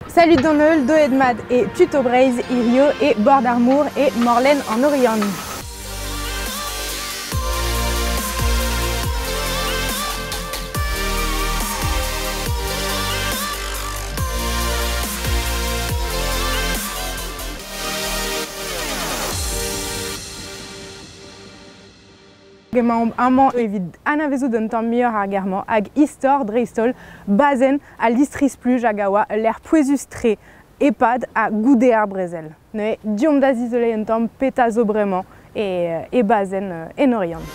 Salut d'an holl, doet mat e Tuto Breizh hirio e bord ar mor e Morlenn an Oriant. Emaomp amañ evit anavezout un tamm muioc'h ar gêr-mañ hag istor dreist-holl bazenn al listri-spluj hag a oa ul lec'h pouezus-tre e-pad ha goude ar brezel. Neuze, deomp da zizoleiñ un tamm petra zo bremañ e bazenn en Oriant.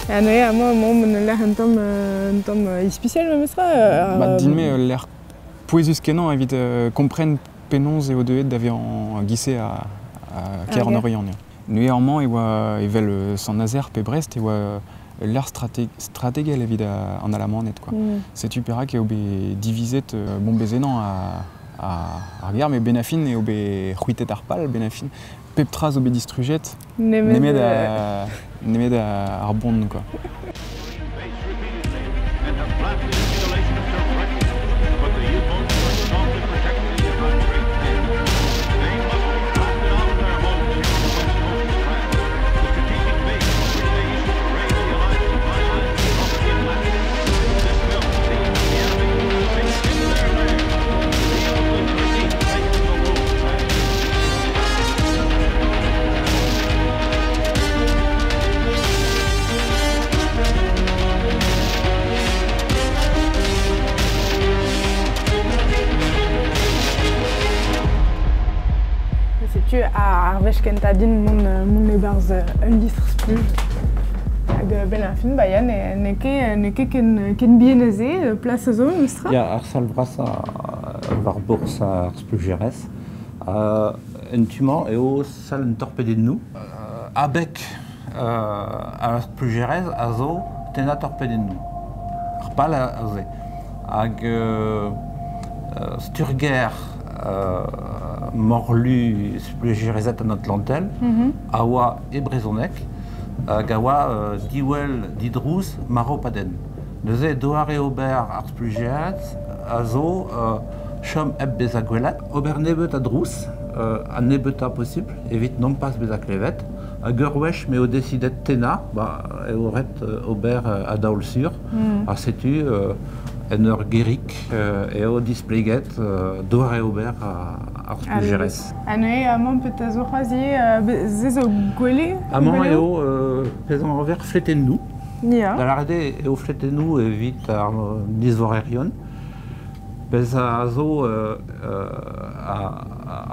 Ha neuze amañ emaomp en ul lec'h un tamm ispisial memestra. Ba din-me ul lec'h pouezus-kenañ evit kompren penaos eo deuet da vezañ giz-se a kêr an Oriant. Neuze amañ e oa evel Sant-Nazer pe Brest e oa ul lec'h strategel evit an Alamaned. Quoi. Setu perak eo bet divizet bombezennañ ar gêr, met ben ar fin eo bet c'hwitet ar pal, ben ar fin. Pep tra zo bet distrujet, nemet nemet ar bon. Quoi. Setu ar wech kentañ din mont e-barzh un listr-spluj. Hag benn ar fin, ba ya, n'eo ket ken bihan aze, plas a zo, memestra? Ya, ar sal vrasañ war bourzh ar splujerez. En tu-mañ eo sal an torpedennoù. Abeg ar splujerez a zo tennañ torpedennoù. Ar pal aze. Hag sturger morlu splujerezed an Atlantel a oa e brezhoneg hag a oa diwel didrouz marv-padenn. Neuze doare ober ar splujerez a zo chom hep bezañ gwelet, ober nebeut a drouz, an nebeutañ posupl evit nompas bezañ klevet. Hag ur wech m'eo desidet tennañ, ba, eo ret ober a-daol-sur. Ha setu en ur gerig eo displeget doare ober ar splujerez. Ha neuze amañ petra zo c'hoazh ivez, se zo gwele? Amañ eo pezh anver fletennoù. Ya. Da lâret eo eo fletennoù evit ar nizvorerion. Pezh a zo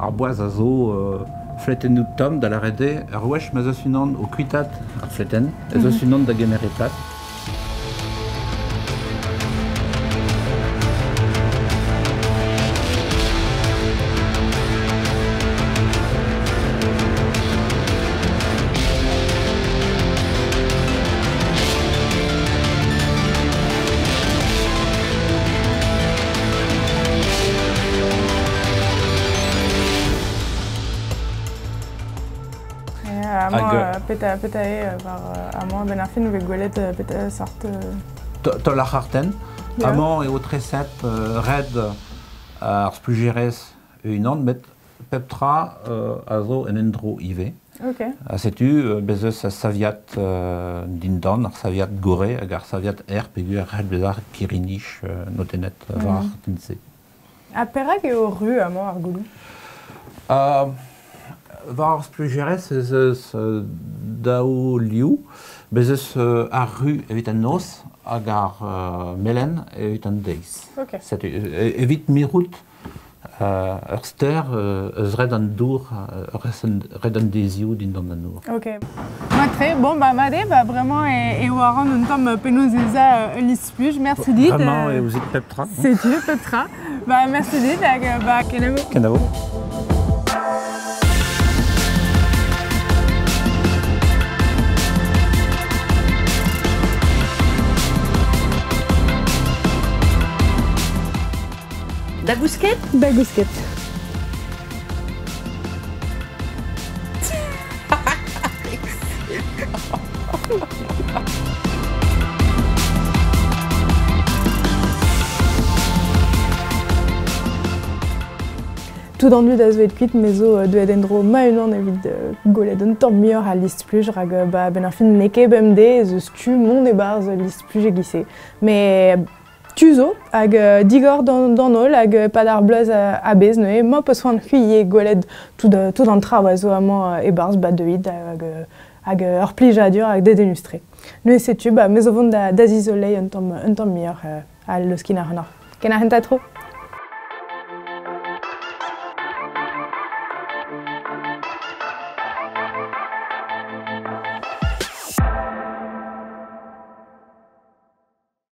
ar boaz a zo fletennoù tomm, da lâret eo ur wech ma'z eus unan o kuitaat ar fletenn, ez eus unan da gemer e plas. Amañ, petra eo war amañ a-benn ar fin e vez gwelet petra sort... Taol ar c'hartenn. Amañ eo treset red ar splujerez e-unan, met pep tra a zo en endro ivez. Ha setu bez eus ar saviad dindan, ar saviad gorre hag ar saviad aer peogwir e c'hell bezañ kirri-nij notennet war ar c'hartenn-se. Ha perak eo ru amañ ar gouloù? War ar splujerez ez eus daou liv. Bez eus ar ru evit an noz hag ar melen evit an deiz. Setu evit mirout ur stêr eus red an dour, red an deizioù dindan an dour. Ok. Mat-tre. Bon, bah mat eo, bah bremañ e oaran un tamm penaos ez a ul listr-spluj. Merci dit. Bremañ eo ouzhit pep tra. Setu pep tra. Bah merci dit hag bah kenavo. Kenavo. Da gousket? Da gousket. Excellent. Tout an dud a zo aet kuit, me zo deuet en-dro ma-unan evit gwelet un tamm muioc'h al listr-spluj, rak ba benn ar fin n'eo ket bemdez ez eus tu mont e-barzh listr-spluj e-giz-se. Met tu zo, hag digor d'an holl, hag e-pad ar bloaz a-bezh neuze, ma peus c'hoant c'hwi ivez gwelet tout an traoù a zo amañ e-barzh, ba deuit hag ur plijadur hag dedennus-tre. Neuze setu, ba me zo vont da zizoleiñ un tamm muioc'h al leuskin ac'hanoc'h. Ken ar c'hentañ tro!